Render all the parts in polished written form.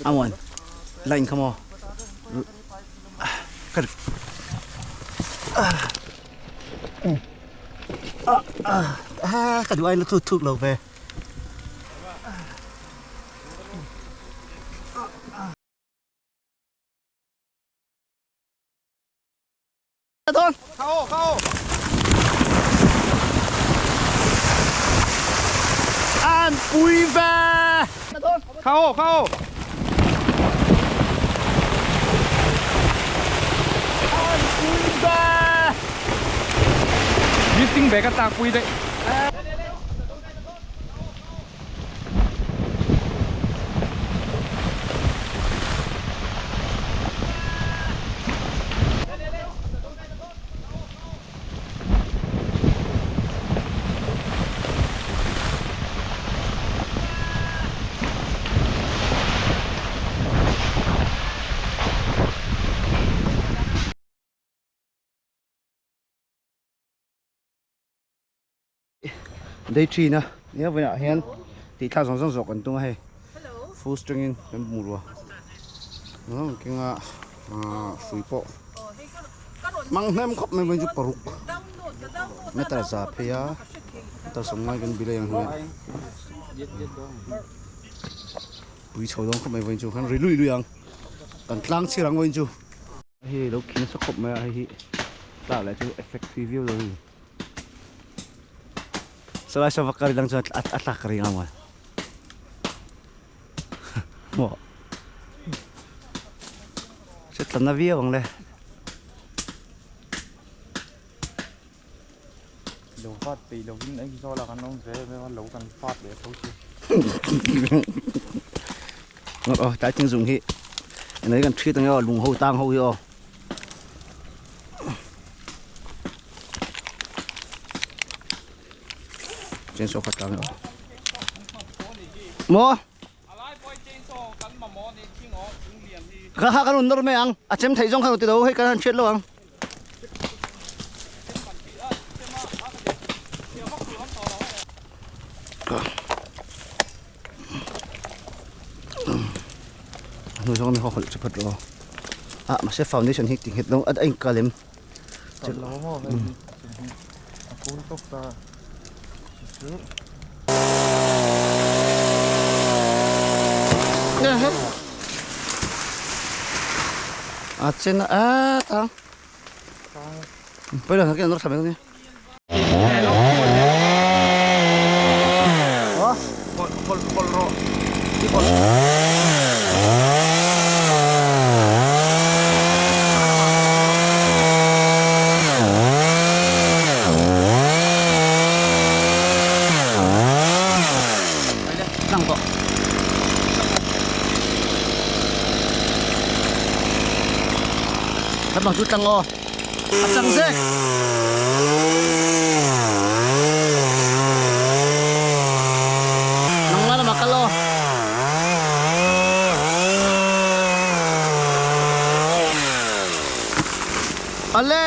Amuan line kha maw ka duh ai la thut thuk lo ve. An pui ve! An pui ve! Lifting bag a tlak pui daih. Day three na nia vawiinah hian tih thlak zawng zawng zawh kan tum a hei full string in kan bungrua ang kenga ahh hrui pawh hmang hnem khawp mai vawiin chu paruk meter za phei a meter sawmngai kan bilai ang hian pui chho dawn khawp mai vawiin chu kan ri lui lui ang kan tlang chhir ang vawiin chu hei lo khi nasa khawp mai a hei hi tlak leh chu effect thui viau lo a ni. Salai sa vakar dang chuan a tlak ka ring ang maw. Maw. Che tla na viau ang le. Lo fat peih lovin ei zawl a kan awm ve ve a lo kan fat leh tho si. Ngawt aw tlai thing zung hi enai kan thrit ang e aw lung ho tang ho hi aw. Chainsaw khat tlang emaw maw ka kha kan rawn nawr mai ang a chem theih zawng kha rawn ti lo hei kan han hriat lo ang. Hnu zawng mi ho hawlh chu khat rawh ah mahse foundation hi ti nghet lo a inkal em a chen a tang bây giờ cái nó thầm cái Tlang tawh. Kan bang chu tlang aw. A chang zek. Nang la lama kal aw. Ale.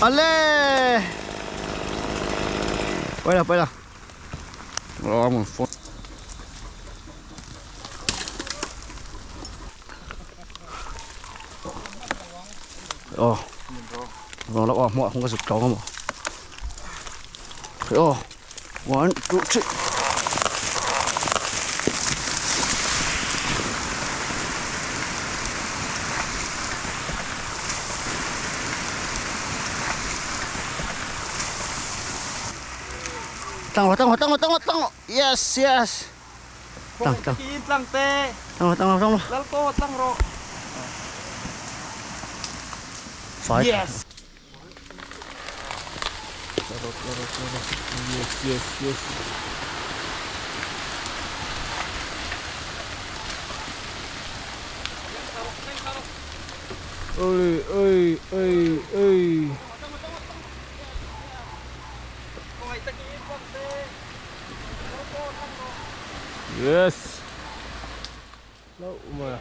Ale. Paila paila. Aw rawn la aw hmuh ah khawn ka zuk tawng a maw aw one two three tlang rawh tlang rawh tlang rawh tlang rawh tlang rawh yes yes tlang tlang tlang te tlang rawh tlang rawh tlang rawh lal ko tlang rawh five yes yes yes yes ơi ơi ơi ơi Yes. Loh mai a.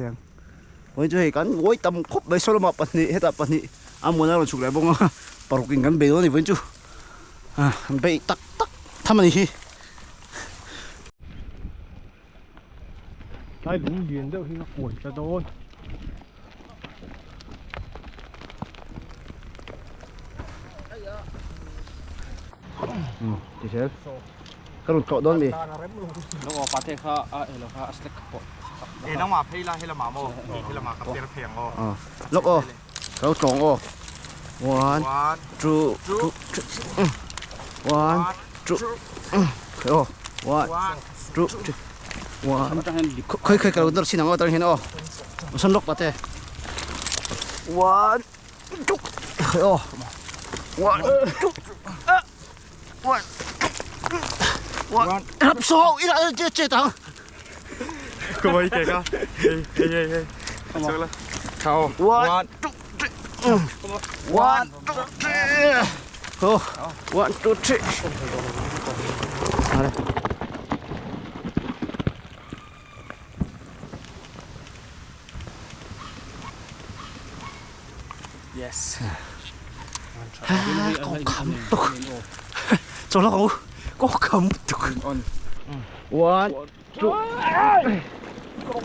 thei ang. Vawiin chu hei kan ngawi tam khawp mai saw lamah pahnih hetah pahnih a muan a rawn chhuk leh bawk a paruk in kan bei dawn a ni vawiin chu ah an beih tak tak tham a ni hi. Tlai lung lian deuh hi ka kuai ta dawn. Ti zel. Ka rawn tlawh dawn mi. Lo pa te kha a elo kha a slack pawh. E nangmah phei la helamah maw helamah ka per phei ang aw. Lawk aw. Ka lo tlawng aw. One, two, two, three. One, two, three aw. One, two, three. One. Khoi khoi ka lo nawr chin ang aw atang hian aw. Sawn lawk pate. One, two, three aw. One, two, one, one. Rap so ila che che tang. Ka vai ke ka. Hei hei hei hei. Chak la. Chao. One, two, three. One, two, three. Go. One, two, three. Are. Yes. Ko kham tuk. Cho lo ko kham tuk. One, two.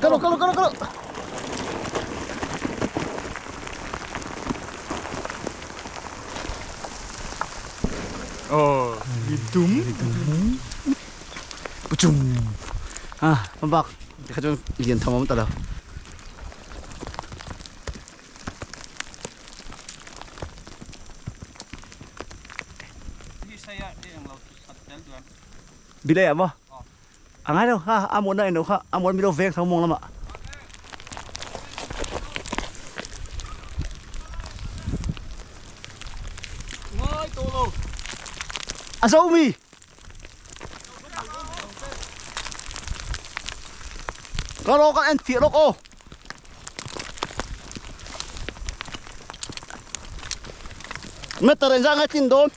Kalo kalo kalo kalo. Oh, dum. Puchum. Ah, pambak. Kha chuan lian tham awm ta lo. Bilei ah maw? A ngai lo kha a muan na eng lo kha a muan mi lo veng tho mawng lamah. A zo mi. Ka lo kan en fiah lawk aw. Meter engzah nge tlin dawn?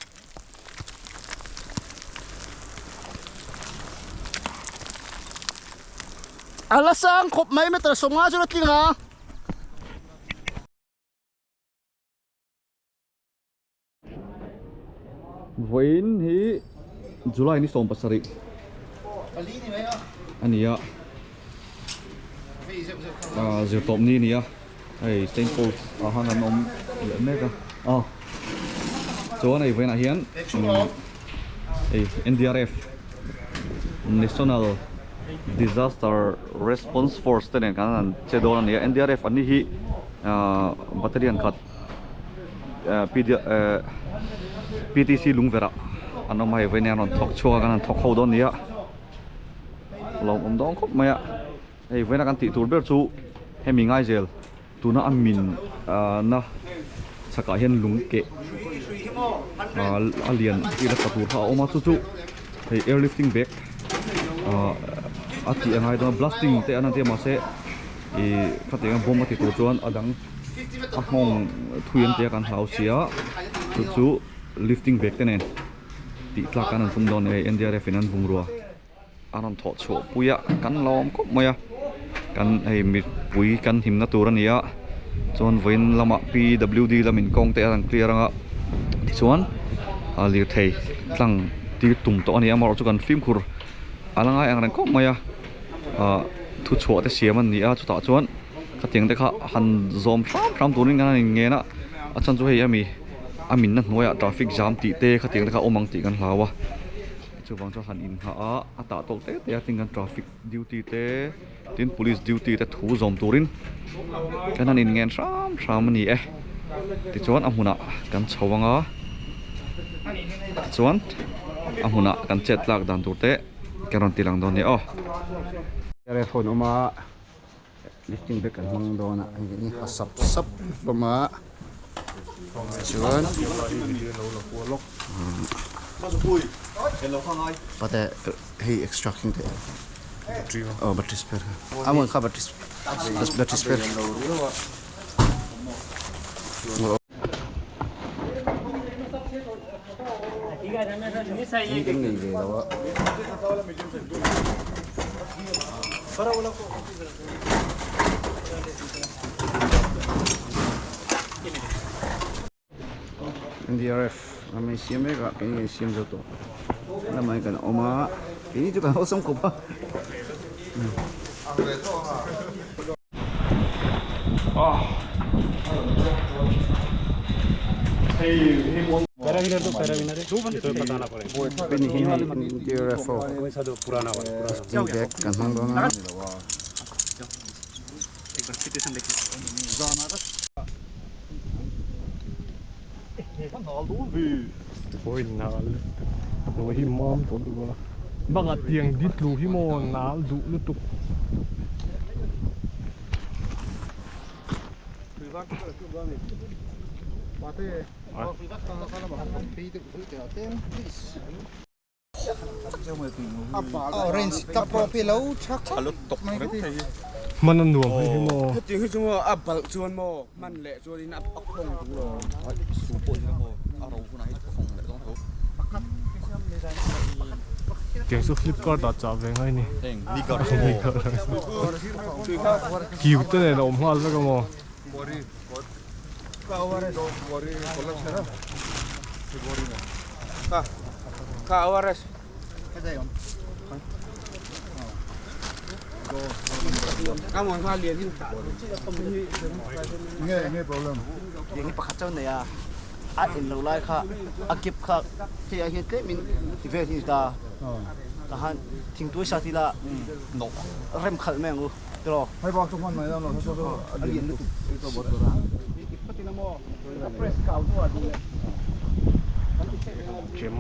A la sang khawp mai meter 50 chu la tling a. Vawiin hi July ni 17 a ni a zirtawp ni a ni a hei Saint Paul's ah khan an awm leh mek a aw chuan hei vawiinah hian hei N_D_R_F National Disaster Response Force te nen khan an che dawn a ni a N_D_R_F an ni hi battalion khat. PTC lungverah an awm a hei vawiin an rawn thawk chhuak a kan han thawk ho dawn a ni a lawmawm dawn khawp mai a hei vawiin a kan tih tur ber chu hemi ngaizel tuna a min na chhakah hian lung keh a lian ila tla tur kha a awm a chu chu hei air lifting bag a tih a ngai dawn a blasting te an han ti a mahse ih khatiang a bomb a ti tur chuan a dang. a nghawng thui an tia kan hlau sia chu chu lifting bag te nen tih tlak kan han tum dawn a ni hei N_D_R_F in an bungrua a rawn thawh chhuah pui a kan lawm khawp mai a kan hei mipui kan himna tur a ni a chuan vawiin lamah P_W_D lamin kawng te a rawn clear anga tichuan a lirthei tlang tir tum tawh a ni a amaherawhchu kan fimkhur a la ngai ang reng khawp mai a ah thuchhuah te siam a ni a chutah chuan. Khatiang te kha han zawm hram hram turin kan han inngen a, a chhan chu hei ami a minna hnuaiah traffic jam tih te khatiang te kha awm ang tih kan hlau a, chuvang chuan han inngah a, a tah tawk te te a tin kan traffic duty te tin police duty te thu zawm turin kan han inngen hram hram a ni e, tichuan a hmunah kan chho ang a, tichuan a hmunah kan chet tlak dan tur te kan rawn ti lang dawn a ni aw. Phone awm a. Lifting bag an hmang dawn a hei hi a sap sap hlawm a tichuan pate hei extra khing te aw battery spare a mawn kha battery battery spare kan nei ve lo a. NDRF lam an siam mek a keini kan siam zo tawh lamah hian kan awm a keini chu kan awlsam khawp a. NDRF ho plastic bag kan hmang dawn a. Banga tiang dit lu hi maw nal duh lutuk. Hman a nuam hei hi maw. Hetiang hi chu maw a balh chuan maw hman leh chuanin a khawng duh lo. Tiang chu flipkart ah chah ve ngai ni. Kiu te nen a awm nghal vek a maw. Tiang hi pakhat chauh nei a a en lo lai kha a kip kha hei ah hian tlem in ti vel hi a ni ta tahan thingtuai sa tila rem khalh mai ang u. Tiraw? Hei bak chu hman mai lo saw saw a lian lutuk. Chem.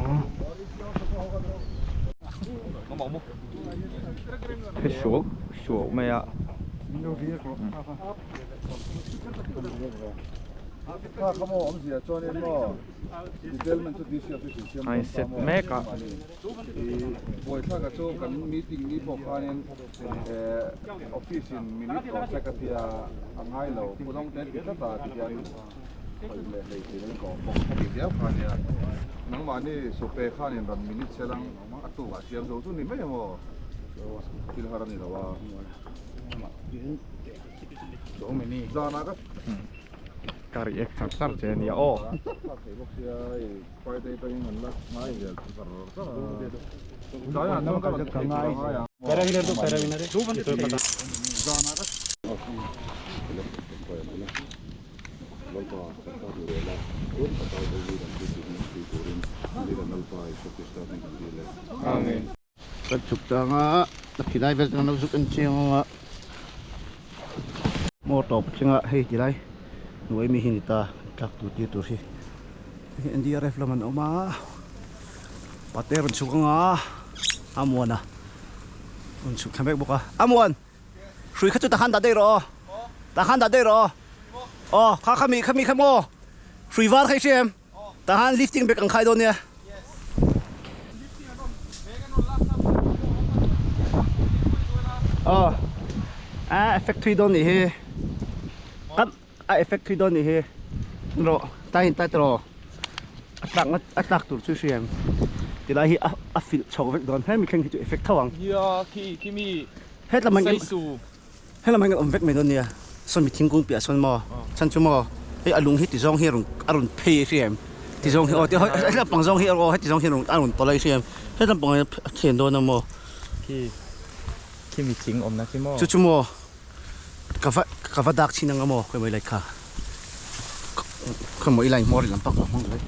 Hei suak suak mai a. A in set mek a. Buaithlak chu kan meeting ni pawh khanin Office in minute tawh se ka tia a ngai lo pu dawng te ti tlat a ti hian khawih leh hlei thei lo in ka awm bawk ka ti viau kha nia nangmahni sope khan in rawn minute se lang a tuk ah siam zo chu ni mai emaw thil har a ni lo a zanah ka Ka react char char che ania aw. Thei bawk sia hei Friday atangin an la ngai zel char char a tlaiah chuan ka rawn thei tur a ngai ang. Kan chhuk tang a, a khilai vel chuan lo zuk en chiang ang a, maw tawp thleng a hei tilai hnuai mi hi ni ta tlak tur tir tur hi hei NDRF lam an awm a pate rawn chhuk ang a amuana rawn chhuk thla mek bawk a amuan hrui kha chu takhan dah daih rawh aw takhan dah daih rawh aw aw kha khami khami kha maw hrui var kha i hria em. Tahan lifting bag ang khai dawn nia. Aw a effect thui dawn nih hi. Kan a effect thui dawn nih hi. Rawh tai in tai tawh a tlak a tlak tur chu hriam. Tilai hi a filh chho vek dawn hemi thleng hi chu effect tho ang. Nia khi khi mi Hetlam an Helam hian kan awm vek mai dawn nia, sawn mi thingkung piah sawn maw, chhan chu maw hei a lung hi ti zawng hi a rawn a rawn phei a hria em, ti zawng hi aw ti helam pang zawng hi aw heti zawng hi a rawn a rawn tawlh a hria em, helam pang hi a thian dawn a maw. Khi khi mi thing awmna khi maw. Chu chu maw ka va ka va dak chhin anga maw khawi maw i light kha khawi maw i line hmawr i lampang ka hmang duh e.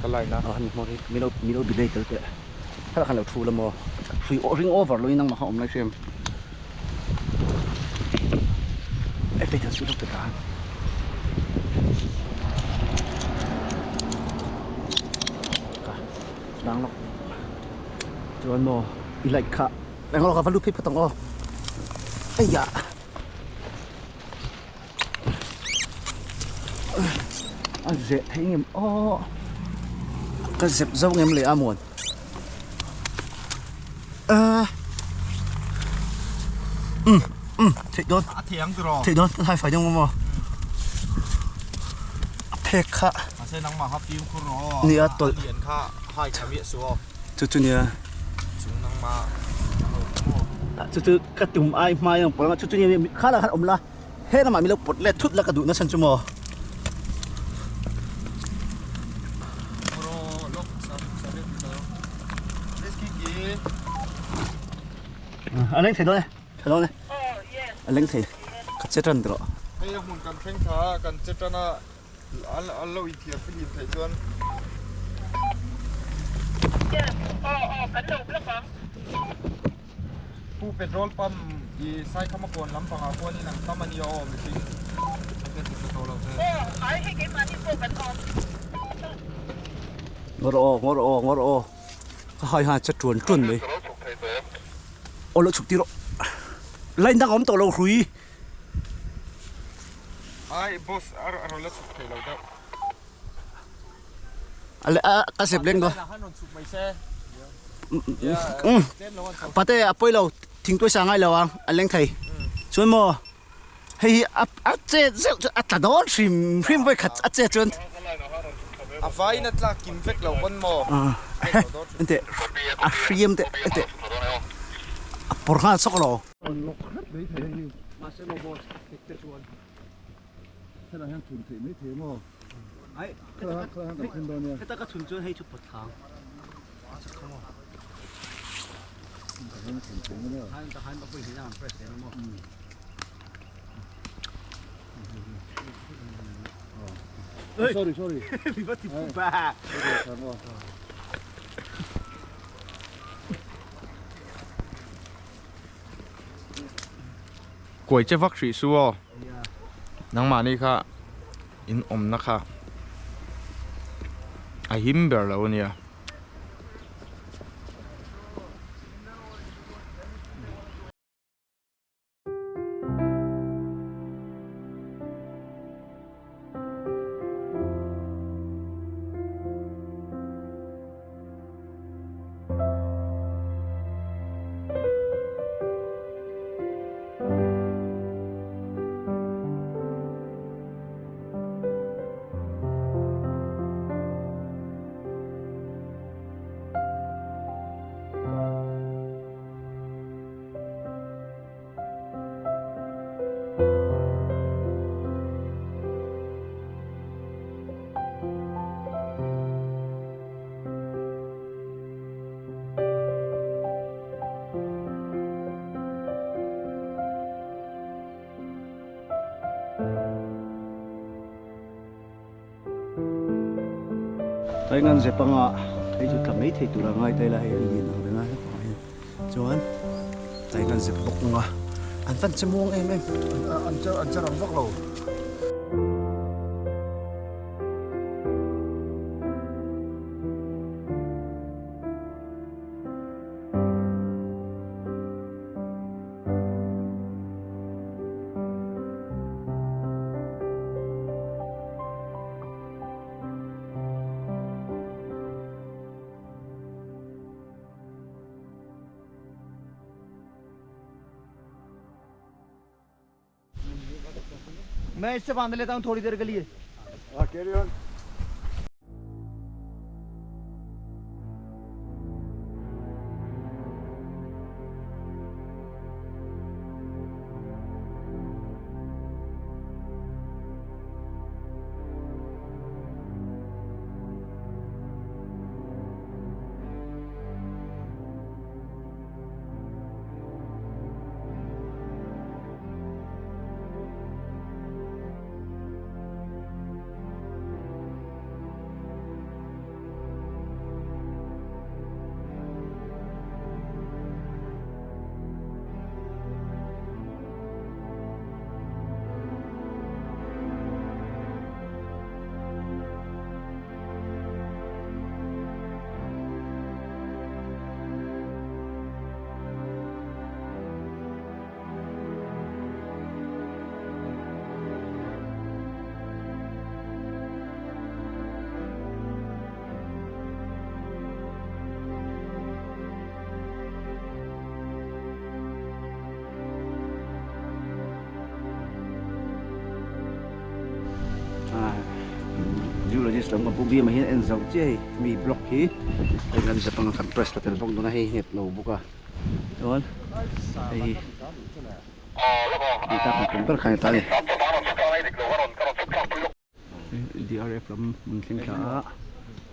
Ka line a. Aw hemi hmawr hi min lo min lo delay tel teh. Helai khan lo thu la maw hrui ring over lo in nangmah kha awm lai hriam e phei thal suh lawk te ta ka dang lawk chuan maw i light kha eng lawk a va lut phei phawt ang aw eiah a zeh thei ngem aw ka zep zo ngem leh a muan a um um theih dawn a thei ang tiraw theih dawn ka hai fai deuh maw a phek kha mahse nangmah kha fimkhur rawh nia tawlh lian kha hai tha miah suh aw chu chu nia chung nangmah chu chu ka tum ai hmai ang pawh chu chu nia kha lah khan awm la. He lamah milo pawt let thut la ka duh nasa chu maw. A leng thei dawn e, tha dawn e. A leng thei, ka che tan rawh. Hei a hmun kan thleng tha a, kan che tan a, an lo inthiar fihlim theih chuan. Pu petrol pump i Saikhama kawn lampangah khuanin an tam a nia aw mihring a hriat duh ta tawh lo te. Ngawr aw ngawr aw ngawr aw ka hai ha che tuan tuan mai aw lo chhuk tir rawh line dang a awm tawh lo hrui. Ai boss a rawn la chhuk thei lo deuh. A ka zep leng dawn. Pate a pawi lo thingtuai sa ngai lo ang a leng thei. Chuan maw hei hi a che zeuh chu a tla dawn hrim hrim vawi khat a che chuan. A vaiin a tlak kim vek lo pawn maw. Enteh a hriam te enteh a pawr nghal sawk lo. Helai hian chhun theih mai thei maw? Ai, khalai hian kan chhun dawn nia. Heta ka chhun chuan hei chu pawt thang. Ka hian chhun theih mai a. Hain ta hain a pawih theih ang press leh maw. Sorry, sorry. Mi va ti ba. Kuai che vak hrih su aw. Nangmahni kha in awmna kha a him ber lo ania. Tlai ngan zep anga hei chu tla mai thei tur a ngai ta ila hei a lian ang reng a hetah hian chuan tlai ngan zep bawk ang a an van che muang em em. An che rang vak lo. मैं इससे बांध लेता हूँ थोड़ी देर के लिए carry on. Zoologist lam kan pu bia mai hian en zauh chiah hei mi block hi hei kan zep anga kan press la tel bawk dawn a hei nghet lo bawk a chuan hei hi. Tih tak kan tum ber kha a ni ta a ni. DRF lam hmun thleng thla a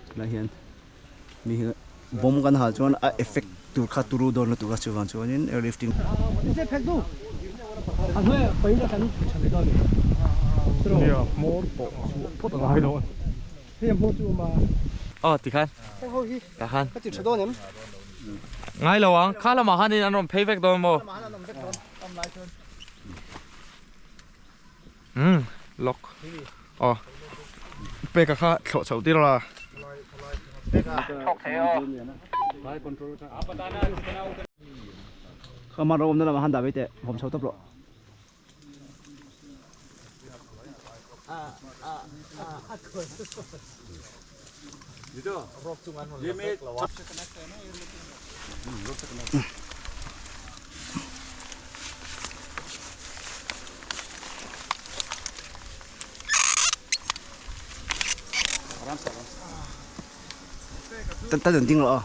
tilai hian mi hi bomb kan hal chuan a effect tur kha turu dawn lutuk a chuvang chuanin airlifting Nia hmawr pawh chhuah phawt a ngai lo a Aw tikhan tah khan ngai lo ang kha lamah khanin an rawn phei vek dawn maw umm lock aw peka kha thlawh chhoh tir la. Kha man rawh awmna lamah khan dah mai teh vawm chho tawp rawh. Ta ding ding rawh aw.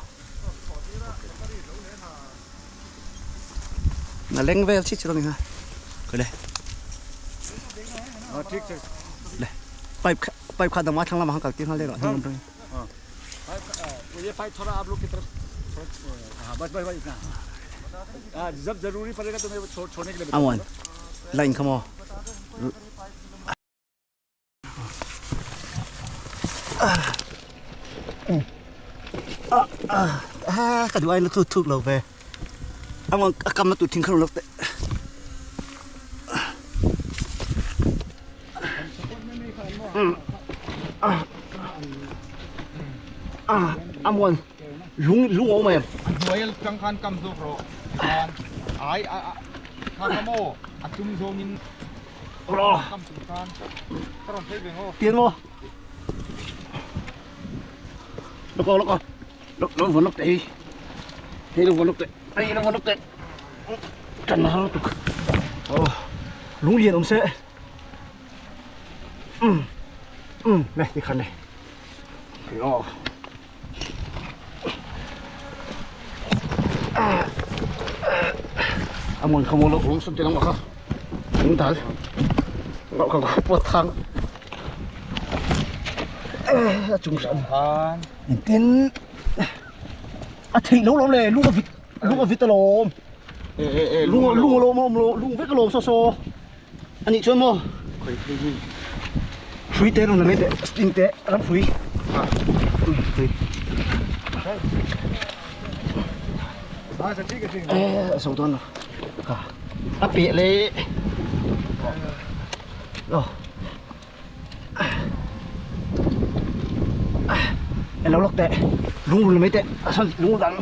Na leng vel chi chi lo ni ha. Khawi le. Le pipe kha pipe kha dangma thlang lamah khan kal tir nghal daih rawh hnung lam atangin. Amuan line kha maw. Ka duh ain a thuk lo ve a kam na tur thing kha rawn lak teh. A muan lung lung a awm em? A hnuai atang khan kam zawk rawh tikhan ai a kha kha maw a tum zawngin kam chung khan ka rawn phei ve ngaw. Tian maw? Lawk aw lawk aw lawk lawk vawn lawk teh hi hei lawk vawn lawk teh hei lawk vawn lawk teh tan har lutuk aw lung lian awm se um um le tikhan le aw a muan kha maw lawk lung sum te lamah kha lung dal loh kha pawt thang a chung hram engtin a theih lo lawm le lung a vit lung a vit alawm lung lung alawm awm lo lung vek alawm saw saw anih chuan maw hrui te rawn la mai teh sting te ram hrui hrui a zo dawn lo a peh leh lo lo lawk teh lung rul mai teh a sawn lung dang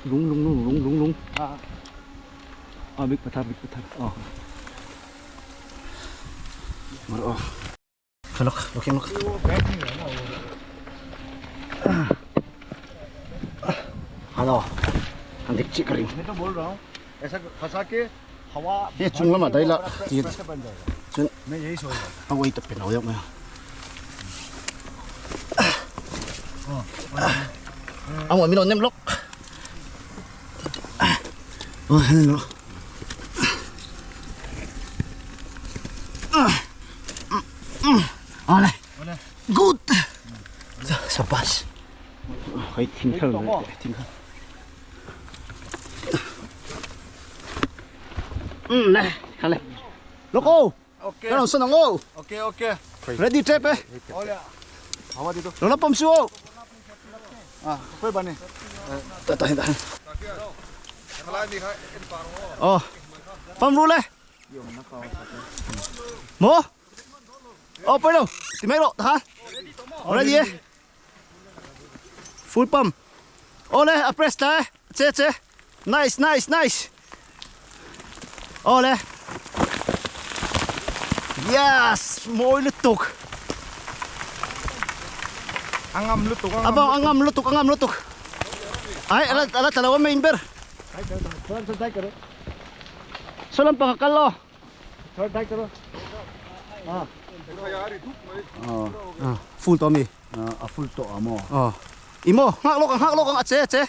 lung lung lung lung lung lung a big pathar big pathar aw mar aw lok lok lok hello an dik chi ka ring he chung lamah daih la chuan a weight a pe lo deuh mai a a ngawi min lo nem lawk aw heng lo awle good sabas hei thing thar thing thar um nè khá lên loco ok cái nào sơn ngô ok ok ready trap ấy nó nó pump xuống à quay bàn này ta ta ta ờ pump luôn đây mô ờ quay đâu tìm mấy độ hả ready ấy full pump ole a press ta che che nice nice nice ole yes mawi lutuk angam lutuk abang angam lutuk angam lutuk ai ala ala talawa main ber salam pakakal lo full to mi a full to amo ờ imo ngak lok ngak lok ang ache ache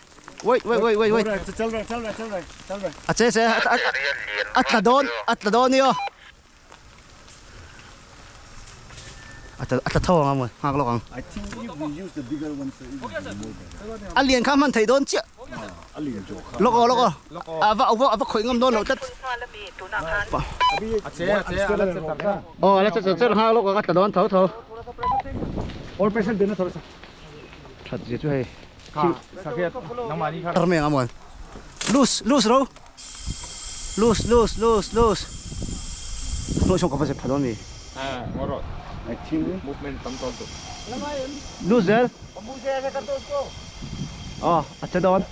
Wait wait wait wait wait. चल रहा चल रहा चल रहा चल रहा A che che a tla dawn a tla dawn nia. A tla a tla tho ang a maw nghak lawk ang. I think if we use the bigger one so it will be more better. A lian kha hman thei dawn chiah. A lian zawk kha. Lawk aw lawk aw. A va a va khawih ngam dawn loh tlat. A che a che a la che tak tak. Aw a la che char char nghak lawk ang a tla dawn tho tho. और pressure देना थोड़ा सा That zia chu hei. Kha sakhiat nangmahni kha. Tar mai ang a maw. Loose loose ro. Loose loose loose loose. Hnawh chhawng ka va zep pha dawn mi. A ngaw rawh. I think Movement tam tawn tawh. Loose zel. Aw a che dawn.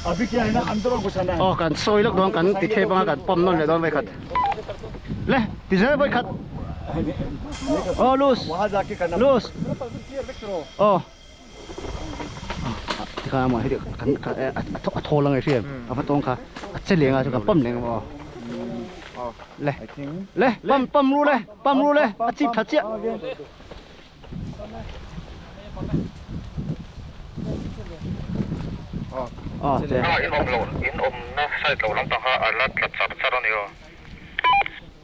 अभी क्या है ना अंदर घुसाना है Aw kan sawi lawk dawn kan ti thep anga kan pump nawn leh dawn vawikhat. Le ti zel vawikhat. Aw loose. वहां जाके करना Loose. Aw. Tikhan a maw hei kan a thawl ang hriat a va tawng kha a che leng a chu kan pump leng a maw. Le I think le pump pump ru le pump ru le a chip tha chiah. Aw che.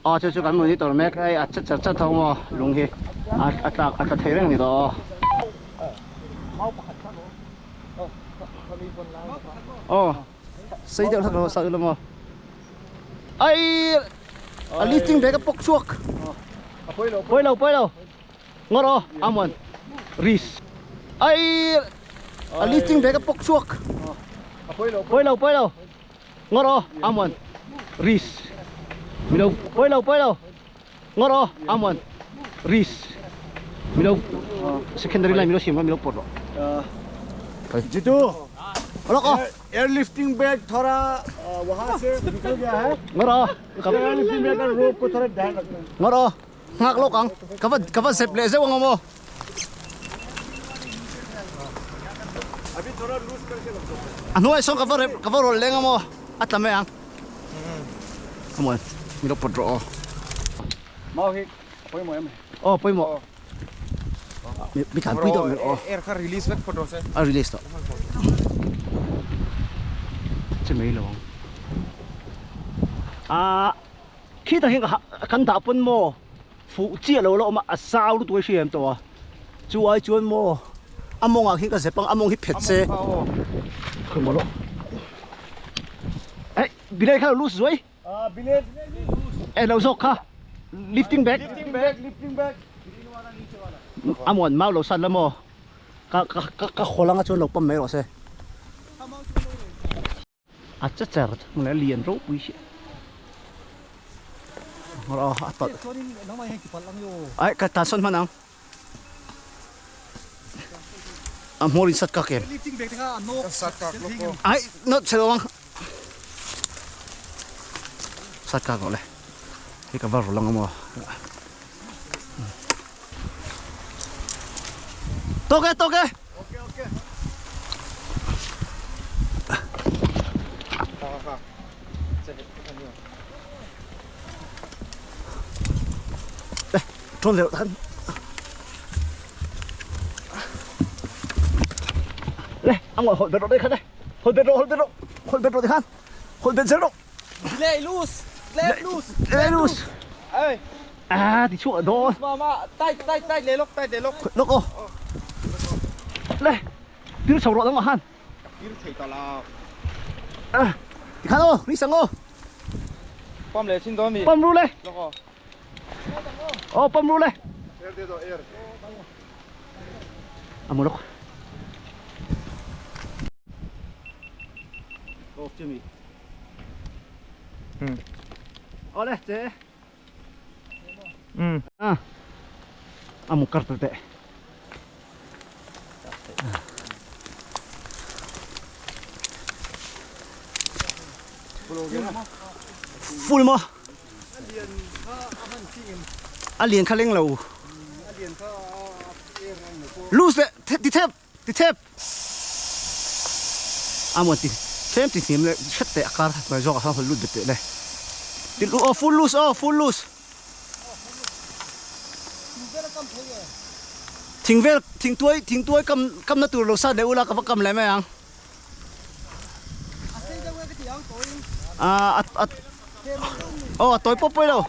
Aw chu chu kan monitor mek hei a che char char tho maw lung hi a a tlak a tla thei reng ni tawh aw. Aw sei deuh hlak lo sa ila maw ai a lifting bag a pawk chhuak pawi lo pawi lo ngawr aw amon ris ai a lifting bag a pawk chhuak pawi lo pawi lo ngawr aw amon ris milo pawi lo pawi lo ngawr aw amon ris milo secondary line milo siam la milo pawt rawh. Jitu lawk aw air lifting bag थोड़ा वहां से निकल गया है ngawr aw air lifting bag और रोप को थोड़ा ध्यान रखना ngawr aw nghak lawk ang ka va ka va zep leh zeuh ang aw maw. अभी थोड़ा लूज करके रख दो A hnuai sawn ka va rep ka va rawl leng a maw a tla mai ang. Come on milo pawt rawh aw. Mau hi pawimawh em Aw pawimawh. Mi tlan pui deuh hmel aw. Air kha release vek phawt rawh se. A release tawh. Che mai lo ang. Ah khitah hian kan dah pawn maw fuh chiah lo la awm a a zau lutuk a hriat em tawh a chu ai chuan maw a mawngah khian ka zep ang a mawng hi phet se. Khawi maw lawk. Eh bilai kha lo loose zuai. Eh lo zawk kha lifting bag. Lifting bag lifting bag A muan mau lo san la maw ka ka ka haw langa chuan lo pawm mai rawh se. A che cher thung leh a lian ropui si. Aw a tawlh. Ai ka tan sawn hman ang. A hmawr in sat kak em. Ai nawt chhe lo ang. Sat kak rawh le. Hei ka va rawlh ang maw. Tawk e tawk e. Le tawn leh khan. Le a ngawih hawlh bet rawh daih khan e. Hawlh bet rawh hawlh bet rawh hawlh bet rawh tikhan hawlh bet zel rawh. Leh loose leh loose leh loose. Ê À thì chua đó. Mà mà tay tay tay leh lawk tay leh lawk. Lawk aw. Le tir chho rawh dang ah khan. Tir thei ta la. À tikhan aw ri sang aw. Pump leh chin dawn mi. Pump ru le. Lawk aw. Aw pump ru le. Air de do air. A mu lawk. Off chu mi. Aw le che. A a mu kar teh. Full maw. A lian kha leng lo. Loose leh ti thep ti thep. A maw ti tlem ti hniam leh hret teh a kar hnuai zawk ah khan hawn lut bet teh le. Ti aw full loose aw full loose. Thing vel thing tuai thing tuai kam kamna tur lo sat leh ula ka va kam leh mai ang. Ah a a aw a tawi pawp pawi lo.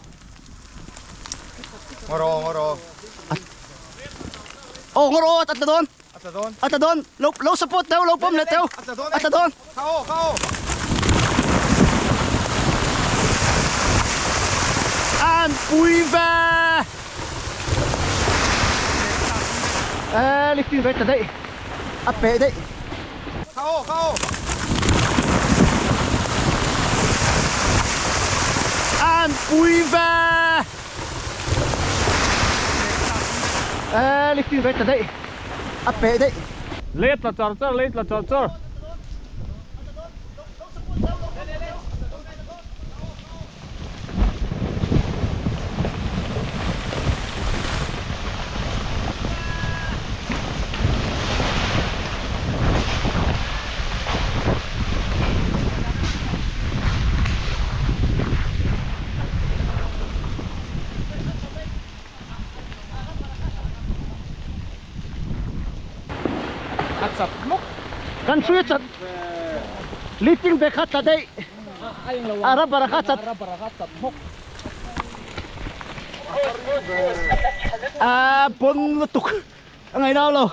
Ngaw rawh ngaw rawh. Aw ngaw rawh a tla dawn. A tla dawn. A tla dawn lo lo support teu lo pawm leh teu. A tla dawn. A tla dawn. Kha aw kha aw. An pui ve. Ê lifting ve ta daih. A peh daih. Kha aw kha aw. An pui ve. Ê lifting ve ta daih. A peh daih. Lei tla char char lei tla char char. A chat mawk. Kan hrui a chat. Lifting bag kha tla daih. A rubber kha chat. Rubber kha chat mawk. A bon lutuk. A ngaih nau lo.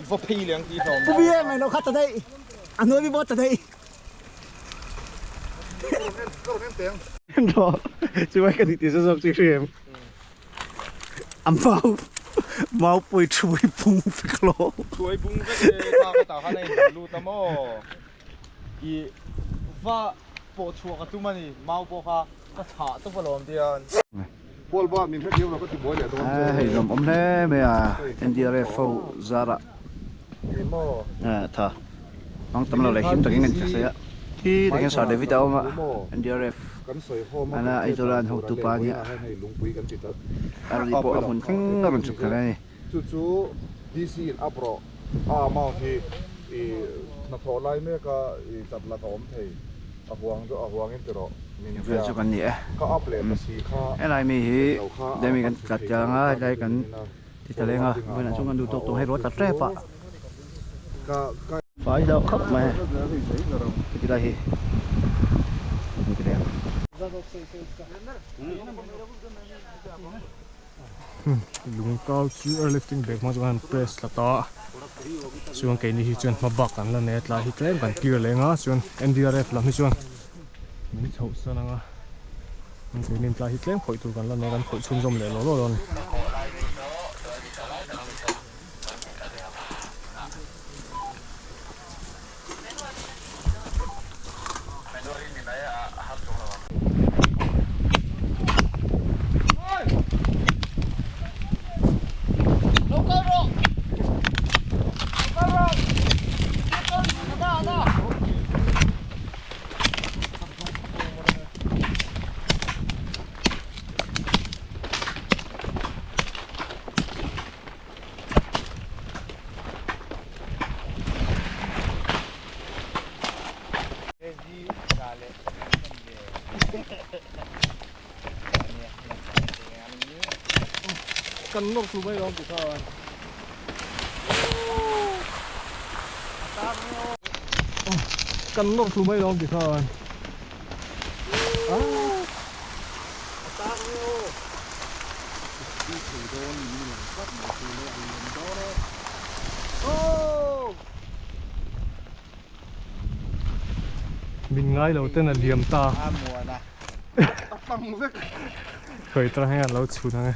Va phei leng tih hlawm. Pu bia ngaih lo kha tla daih. A hnuai mi pawh tla daih. Ro. Chu vai ka nih ti zawk chu hri em. A mau mau pawh i thuai bung vek lo. Thuai bung vek e kha ka tah khan a in lut a maw. I va pawh chhuah ka tum a ni mau pawh kha ka chhah tawp alawm tian. Paul ba min hrethiam lo ka ti buai leh dawn che. Hei zawm awm hle mai a NDRF ho zarah tha hmang tam lo leh him takin kan thla a khi takin Sir David a awm a NDRF ana Aizawl a an hotu pa ania a rawn pawh a hmun thleng a rawn chhuk thla a ni. Chu chu DC in up rawh a amount hi i hnathawh lai mek a i chat la ka awm thei a huang chu a huang in ti rawh min vel chu kan ni e ka up leh ta si kha helai mi hi lo kha demi kan tlat chiang a helai kan ti ta leng a vawiinah chuan kan duh tawk tawh hei ruat ta tep a ka ka fai deuh khawp mai heti lai hi an ti leng. Lung kau chu airlifting bag hmang chuan an press tlat a chuan keini hi chuan hma bak an la nei a tlai hi tlem kan clear leh ang a chuan N_D_R_F lam hi chuan min chhoh san ang a keini tlai hi tlem khawih tur kan la nei a kan khawih chhunzawm leh law law dawn a ni. Kan nawr thlu mai dawn tih kha kan nawr thlu mai dawn tih kha Min ngai lo ten a liam ta. Khawi tang hian lo chhun ang e.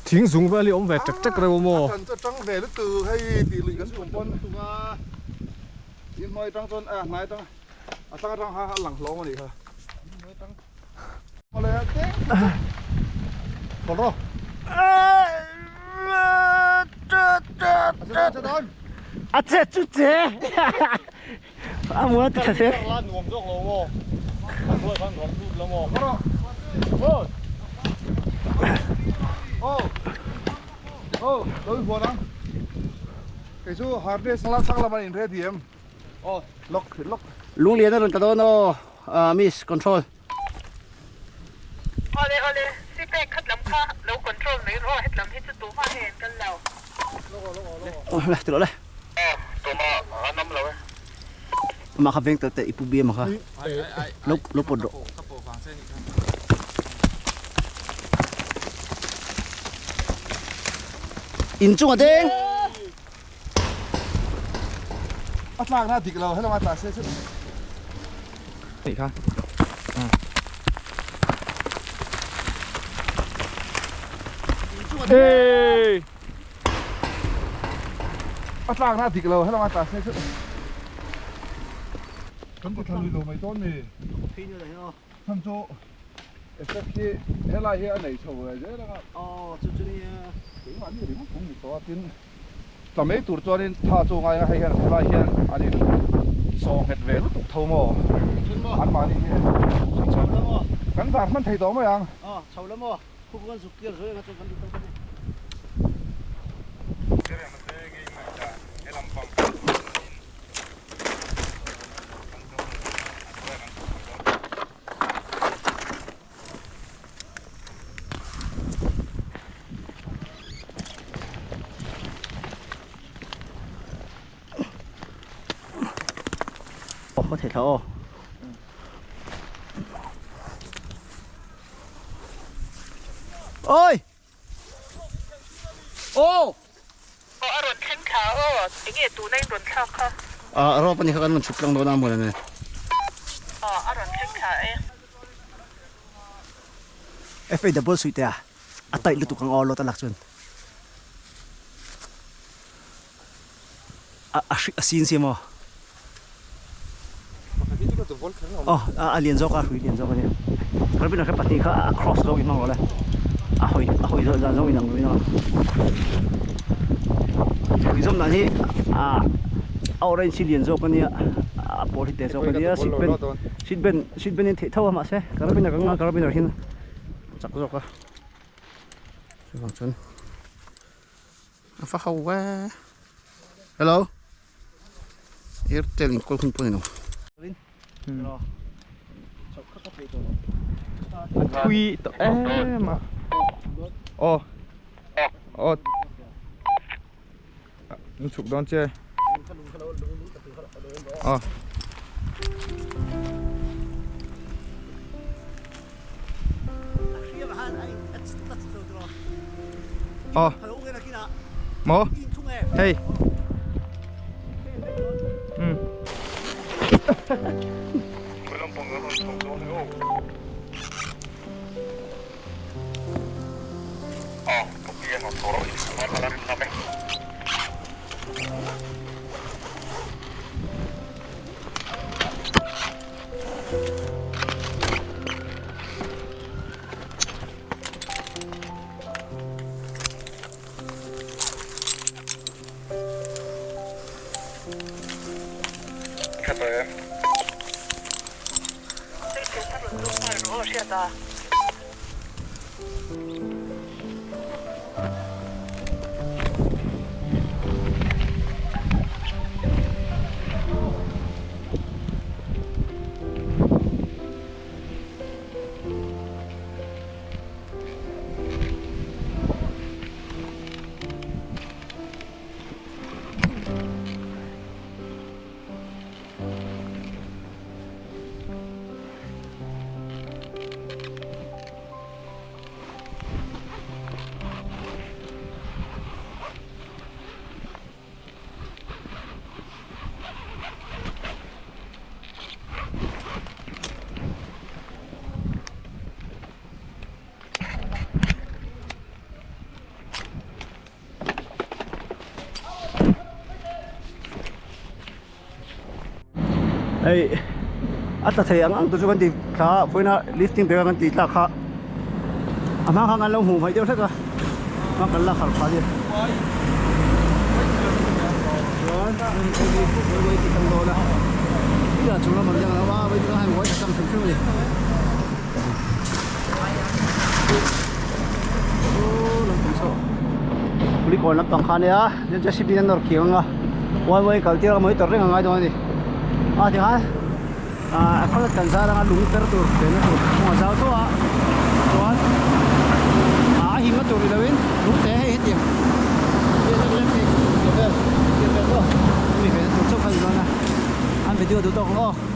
Thing zung vel hi awm ve tek tek reuh maw? A chan chu tang ve lutuk hei tih lui kan tum pawn in hnuai tang chuan a hnai tang a tlang atang kha a lang hlawm a nih kha. A che chu che a muan ti tha se. Lunglian a rawn ta dawn aw miss control. Awle awle, si pek khat lam kha lo control mai rawh aw, hetlam hi chu tumah hei an kal lo. Le ti rawh le. Amah kha veng tel teh i pu bia ma kha. Lo lo pawt rawh. In chung a deng. A tlak na dik lo helama tla se chu. Nih kha. Hey! A tlak na dik lo helama tla se chu. Kan ti thla lui lo mai dawn mi. Chhan chu effect hi helai hi a nei chho ve zel anga. Aw chu chu nia. Keimahni ringawt pawh ni tawh a tin tla mai tur chuanin tha chu ngai anga hei hian helai hian an in saw nghet ve lutuk tho maw anmahni hi kan zar hman thei tawh mai ang. Aw chho la maw khu kan zuk tir zui anga chuan kan duh tawk a ni. Aw thei thla aw. Oi! Aw! Aw a rawn thleng thla aw, enge tuna in rawn thlak kha? A rawp a ni kha kan rawn chhuk tlang dawn a mawn a ni. Aw a rawn thleng thla e. FA double suih te a, a tight lutuk ang aw lot a lak chuan. A a hri a sin si maw? Aw a lian zawk a hrui lian zawk a nia. Carabiner kha pahnih kha a cross zawk in hmang rawh le. A hawi a hawi zawh dan zawng in ang lo in a. Hrui zawm dan hi a a orange hi lian zawk a nia a pawl hi te zawk a nia seat belt seat belt seat belt in theih tho a mahse carabiner ka nga carabiner hian a chak zawk a chuvang chuan a va ho ve hello airtel in call hun pawh a ni lo. A thui tawh em a aw aw an chhuk dawn che aw. Aw maw hei um. Hei a tla thei ang ang te chu kan ti thla a vawiina lifting bag a kan tih tlak kha a hma khan kan lo hmuh hmaih deuh hlek a hma kan la khalh phah a ni chuan vawi ti tam dawn a tah chung lamah hian a lo a vawi ti hei vawi tam hrim hrim a ni. Kulikawn lampang kha a nia JCB in an nawr kiang anga one way kal tir a mai tawrh reng a ngai dawn a ni a tikhan ah a khawl kan zar anga lung per tur chenna tur kawng a zau tho a chuan ah a himna tur ni lovin lung te hei hetiang lek lek hei vel. du tok o.